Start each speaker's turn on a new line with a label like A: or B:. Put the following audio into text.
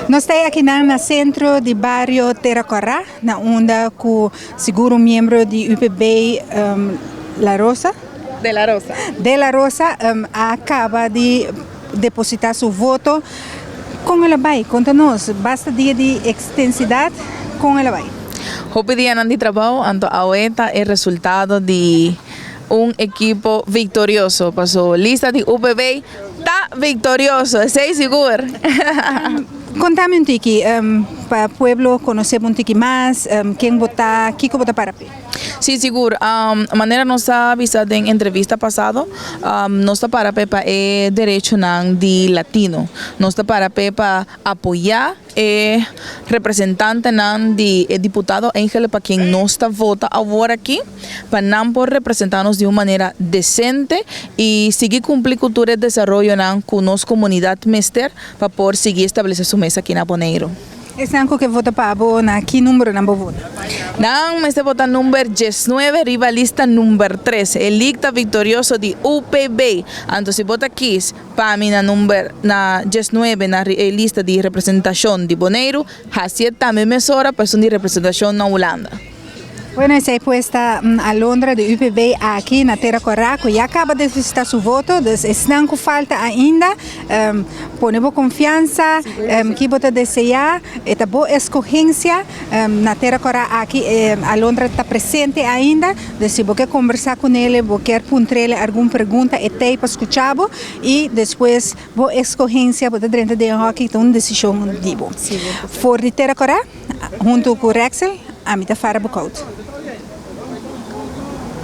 A: Nos ta akinan na sentro di bario Tera Kòrá, na unda ku sigur un miembro di UPB La Rosa,
B: De la Rosa.
A: De la Rosa a kaba di depositá su voto. Kon el a bai? Konta nos. Basta dia di ekstensidat, kon el a bai?
B: Hopi dianan di trabou, anto awe ta e resultado di un ekipo viktorioso, paso lista di UPB Ta victorioso, esey sigur.
A: Contami un tiki, pa pueblo conoce bo un tiki mas, ken bo ta, kico bo ta para p'e?
B: Si, sigur. Manera nos a bisa den entrevista pasado, nos ta para p'e pa e derechonan di latino. Nos ta para p'e pa apoya E representantenan di e diputado Angel pa ken nos ta vota awor aki, pa nan por representa nos di un manera decente y sigui cumpli cu tur e desaroyonan cu nos comunidad mester pa por sigui establece su mes aki na Boneiru.
A: Esnan cu ke vota pa bo, na ki numberonan bo vota?
B: Nan mester vota number diesnuebe riba lista number tres, e licta victorioso di UPB. Anto si bo ta kies Pa mi na number na diesnuebe na e lista di representashon di Boneiru, hasié tambe mesora pa esun di representashon na Hulanda.
A: Bueno, esei pues ta Alondra di UPB aki na Tera Kòrá ku ya kaba di depositá su voto. Dus esnan ku falta ainda, pone bo konfiansa, ki bo ta deseá, e ta bo eskohensia. Na Tera Kòrá aki Alondra ta presente ainda, dus si bo ke kombersá kunele, bo kier puntrele algun pregunta, e tei pa skucha bo i despues bo eskohensia bo ta drenta den hòki ta un desishon di bo. For di Tera Kòrá huntu ku Rexel, ami ta Farah Boekhout.